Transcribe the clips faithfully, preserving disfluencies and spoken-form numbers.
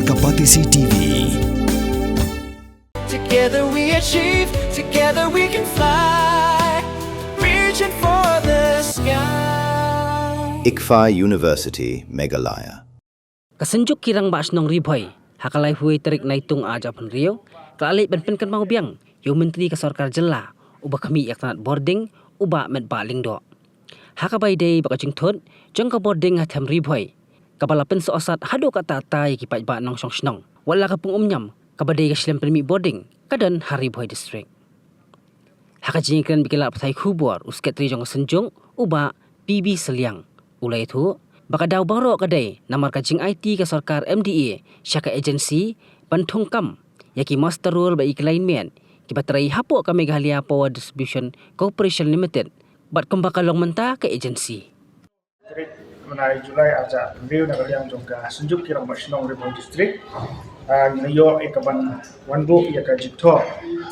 Ka Batesi T V. Together we achieve, together we can fly. Reaching for the sky. ICFAI University, Meghalaya. Ka Synjuk ki Rangbah Shnong Ri Bhoi, ha ka laiphew tarik Naitung arhajar arphew hynriew, ka la leit ban pynkynmaw biang ïa u Myntri ka Sorkar Jylla uba khmih ïa ka tnat bording, u Bah Metbah Lyngdoh. Ha kaba ïadei bad ka jingthut jong ka bording ha them Ri Bhoi, kaba la pynsohsat haduh katta katta ïa ki paidbah nongshong shnong, wat la ka pung Umñiam kaba dei ka shlem pynmih bording ka don ha Ri Bhoi District. Ha ka jingïakren bad ki lad pathai khubor, u Sekretari jong ka Synjuk, u Bah P B Sylliang, u la ïathuh ba ka daw baroh ka dei namar ka jingaiti ka sorkar M D A sha ka agency ban thung kam ïa ki muster roll bad ïa ki lineman kiba trei hapoh ka Meghalaya Power Distribution Corporation Limited, bad kumba ka long mynta ka agency. Tarik mynta Julai arhajar arphew hynriew, na ka liang jong ka Synjuk ki Rangbah Shnong Ri Bhoi District, ah, ngi la ïoh ïa ka ban wan buh ïa ka jingthoh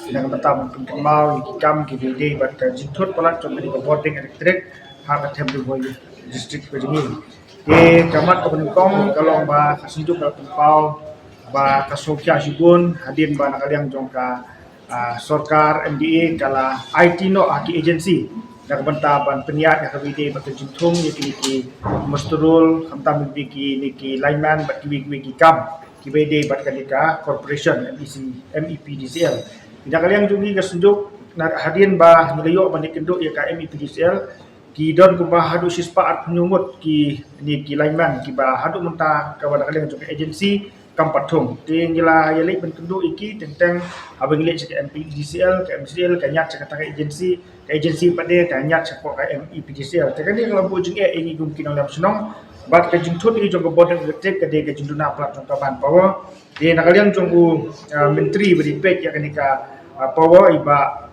na ka bynta ban pynkynmaw ïa ki kam kiba ïadei bad ka jingthut palat jong kane ka bording elektrik ha ka them Ri Bhoi District ka jong ngi. Te ka mat kaba nyngkong ka long ba ka Synjuk ka la pynpaw ba ka sngewkhia shibun hadien ba na ka liang jong ka ah, sorkar M D A ka la aiti noh ha ki agency na ka bynta ban pynïaid ha kaba ïadei bad ka jingthung ïa kine ki muster roll, khamtam ïa kine ki lineman bad kiwei kiwei ki kam kiba ïadei bad kane ka corporation M E C, M E P D C L. Na ka liang jong ngi ka Synjuk, na hadien ba ngi la ïoh ban ïakynduh ïa ka M E P D C L, ki don kumba haduh shispah arphew hynñiew ngut ki, ne ki lineman kiba haduh mynta kaba na ka liang jong ka agency kam pat thung. Te ngi la ïa leit ban kynduh ïa ki teng teng haba ngi leit sha ka M P D C L, ka M C L ka ñiad sha kata ka agency, ka agency pat de ka ñiad shapoh ka M E P D C L. Te kane ka la buh jingeh ïa ngi kum ki nongïalam shnong, bad ka jingthut ïa ngi jong ka bording elektrik ka dei ka jingduna palat jong ka Manpower. Te na ka liang jong u, ah, Myntri ba dei peit ïa kane ka, ah, power, i Bah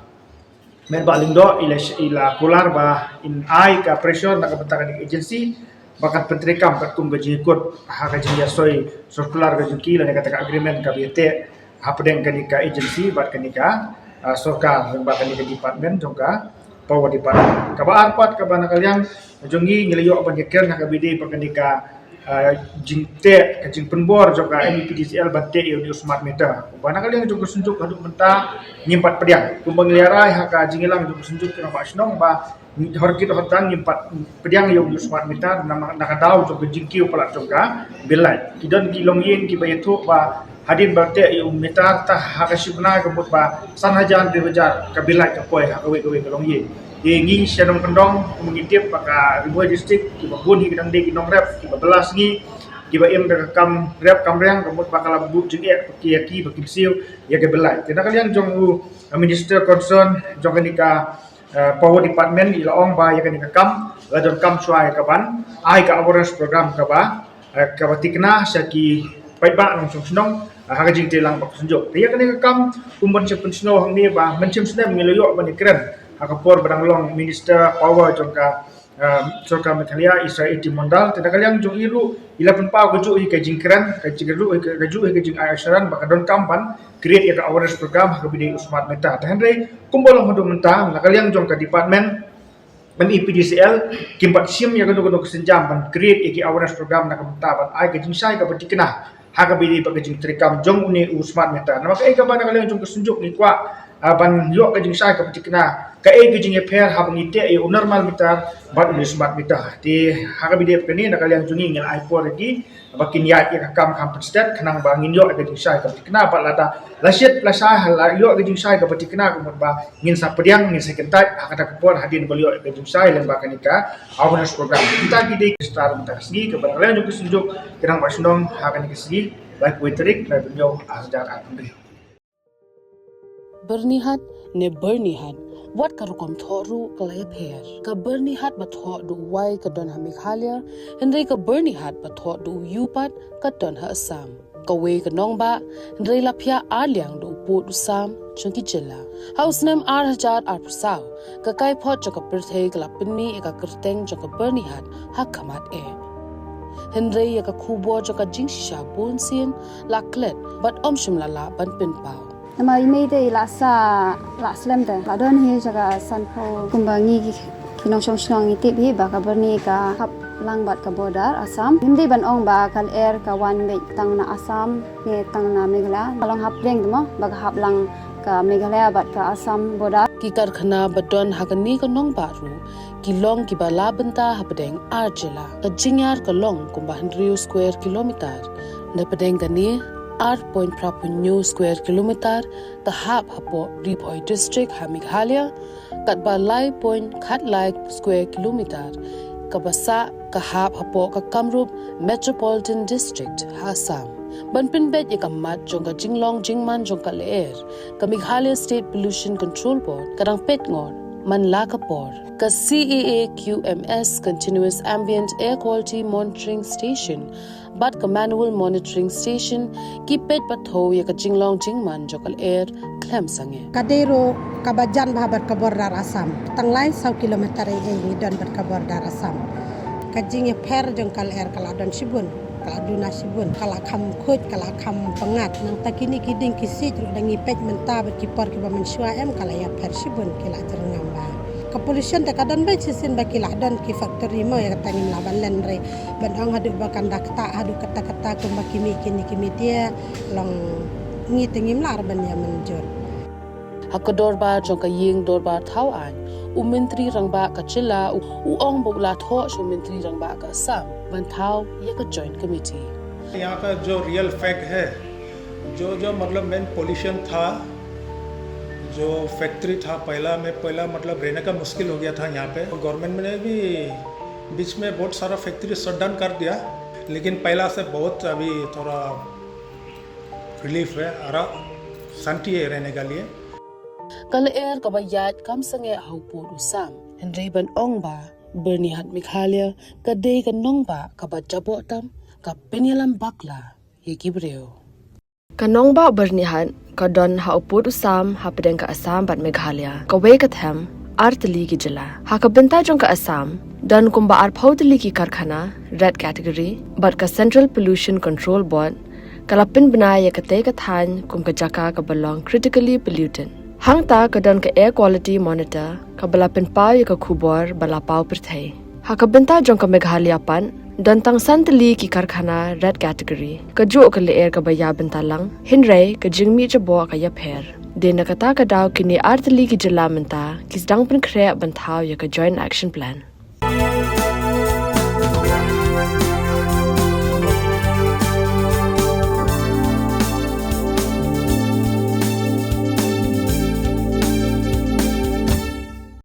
Metbah Lyngdoh, i la, i la kular ba in ai ka pressure na ka bynta kane ka agency ba kan pyntreikam katkum ka jingïakut ha ka jingïasoi circular ka jong ki lane kata ka agreement kaba ïateh hapdeng kane ka agency bad kane ka, ah, sorkar, bad kane ka department jong ka power department. Kaba ar pat kaba na ka liang jong ngi, ngi la ïoh ban ïakren ha kaba ïadei bad kane ka, ah, jingteh, ka jingpynbor jong ka M E P D C L ban teh ïa une u smart meter. Ba na ka liang jong ka Synjuk haduh mynta ngim pat pdiang. Kumba ngi la rai ha ka jingïalang jong ka Synjuk ki Rangbah Shnong ba hor kit hor tang ngim pat pdiang ïa une u smart meter na, na ka daw jong ka jingkiew palat jong ka bill light. Ki don ki longïing kiba ïathuh ba hadien ba teh ïa u meter ta ha ka shi bnai ka mut ba san hajar dei hajar ka bill light ka poi ha kawei kawei ka longïing. Te ngi sha nongkyndong kumba ngi tip ba ka Ri Bhoi District kiba bun hi ki dang dei ki nongrep kiba bylla sngi, kiba im da ka kam rep kam riang, ka mut ba ka la buh jingeh ïa ki ba kim siew ïa ka bill light. Te na ka liang jong u, uh, minister concern jong kane ka, uh, power department, i la ong ba ïa kane ka kam la donkam shuwa ïa ka ban ai ka awareness program kaba, eh, kaba thikna sha ki paidbah nongshong shnong, eh, ha ka jingtreilang bad ka Synjuk. Te ïa kane ka kam kum ban sa pynsngew hangne ba mynshem snem ngi la ïoh ban ïakren ha ka por ba dang long Minister Power jong ka, eh, sorkar Meghalaya, i Sir A T Mondal. Te na ka liang jong i ruh i la pynpaw kajuh hi ka jingkren, ka jing- kajuh hi ka, kajuh hi ka jingai assurance ba ka donkam ban create ïa ka awareness program ha kaba ïadei u smart meter. Te hynrei kumba long haduh mynta, na ka liang jong ka department M E P D C L kim pat shim ïa kano kano ka sienjam ban create ïa ki awareness program na ka bynta ban ai ka jingshai kaba thikna ha kaba ïadei bad ka jingtreikam jong une u smart meter. Namar kaei kaba na ka liang jong ka Synjuk ngi kwah, ah, ban ïoh ka jingshai kaba thikna, kaei ka jingïapher haba ngi teh ïa u normal meter bad une u smart meter. Te ha kaba ïadei bad kane, na ka liang jong ngi ngi la ai por ïa ki ba kin ïaid ïa ka kam kham pynstet khnang ba ngin ïoh ïa ka jingshai kaba thikna, bad lada la shit la shai ha la ïoh ïa ka jingshai kaba thikna, ka mut ba ngin sa pdiang, ngin sa kyntait ha kata ka por hadien ba la ïoh ïa ka jingshai lyngba kane ka awareness program. Kita ki dei ki star mynta ka sngi kaba na ka liang jong ka Synjuk ki Rangbah Shnong ha kane ka sngi, laiphew tarik, laiphew hynñiew, arhajar arphew hynriew. Byrnihat ne Byrnihat, wat ka rukom thoh ruh ka la ïapher. Ka Byrnihat ba thoh da u wai ka don ha Meghalaya, hynrei ka Byrnihat ba thoh da u ïu pat ka don ha Assam. Kawei ka nongbah, hynrei la phiah ar liang da u pud u sam jong ki jylla. Ha u snem ar hajar arphew saw, ka kaiphod jong ka pyrthei ka la pynmih ïa ka kyrteng jong ka Byrnihat ha khmat eh. Hynrei ïa ka khubor jong ka jingshisha bunsien la klet bad ym shym la lah ban pynpaw. Namar i mei te i la sah, la slem te, la don hi jaka sanphew. Kumba ngi ki, ki nongshong shnong ngi tip hi ba ka Byrni ka hap Lang bad ka border Assam. Ngim dei ban ong ba ka lyer ka wan beit tang na Assam ne tang na Meghalaya. Ka long hapdeng te mo ba ka hap lang ka Meghalaya bad ka Assam border. Ki karkhana ba don ha kane ka nongbah ruh ki long kiba la bynta hapdeng ar jylla. Ka jingïar ka long kumba hynriew square kilometer. Napdeng kane ar point phra phew hynñiew square kilometer ka hap hapoh Ri Bhoi District ha Meghalaya, katba lai point khat lai square kilometer kaba sah ka hap hapoh ka Kamrup Metropolitan District ha Assam. Ban pynbeit ïa ka mat jong ka jinglong jingman jong ka lyer, ka Meghalaya State Pollution Control Board ka dang peit ngor man la ka por. Ka C A A Q M S, Continuous Ambient Air Quality Monitoring Station, bad ka Manual Monitoring Station ki peit pathou ïa ka jinglong jingman jong ka lyer khlem sangeh. Ka dei ruh kaba jan bha bad ka border Assam. Tang lai saw kilometer ei ei ngi don bad ka border Assam. Ka jingïapher jong ka lyer ka la don shibun, ka la duna shibun, ka la kham khuid, ka la kham pyngngad. Nangta kine ki dieng ki siej ruh da ngi peit mynta bad ki por kiba mynshuwa em ka la ïapher shibun, ki la jyrngam bha. Ka pollution te ka don beit shisien ba ki la don ki factory mo, ïa kata ngim lah ban len re. Ban ong haduh ba kan da ktah haduh katta katta kumba ki mih kine ki media, long ngi te ngim lah re ban ïa mynjur. Ha ka dorbar jong ka ïing dorbar thaw aiñ, u Myntri Rangbah ka jylla u, u ong ba u la thoh sha u Myntri Rangbah ka Assam ban thaw ïa ka Joint Committee. यहाँ का जो रियल फैक्ट है, जो जो मतलब मेन पोल्यूशन था, जो फैक्ट्री था पहला में, पहला मतलब रहने का मुश्किल हो गया था यहाँ पे। गवर्नमेंट ने भी बीच में बहुत सारा फैक्ट्री शट डाउन कर दिया, लेकिन पहला से बहुत अभी थोड़ा रिलीफ है, आराम, शांति है रहने के लिए। Ka lyer kaba ïaid kam sangeh ha u pud u sam, hynrei ban ong ba Byrnihat Meghalaya ka dei ka nongbah kaba jaboh tam, ka pynïalam bakla ïa ki briew. Ka nongbah Byrnihat ka don ha u pud u sam hapdeng ka Assam bad Meghalaya, kawei ka them ar tylli ki jylla. Ha ka bynta jong ka Assam don kumba arphew tylli ki karkhana red category, bad ka Central Pollution Control Board ka la pynbna ïa katei ka thaiñ kum ka jaka kaba long critically polluted. Hangta ka don ka Air Quality Monitor kaba la pynpaw ïa ka khubor ba la paw pyrthei. Ha ka bynta jong ka Meghalaya pat don tang san tylli ki karkhana red category. Kajuh ka lyer kaba ïa bynta lang, hynrei ka jingmih jaboh ka ïapher. Dei na kata ka daw kine ar tylli ki jylla mynta ki sdang pynkhreh ban thaw ïa ka Joint Action Plan.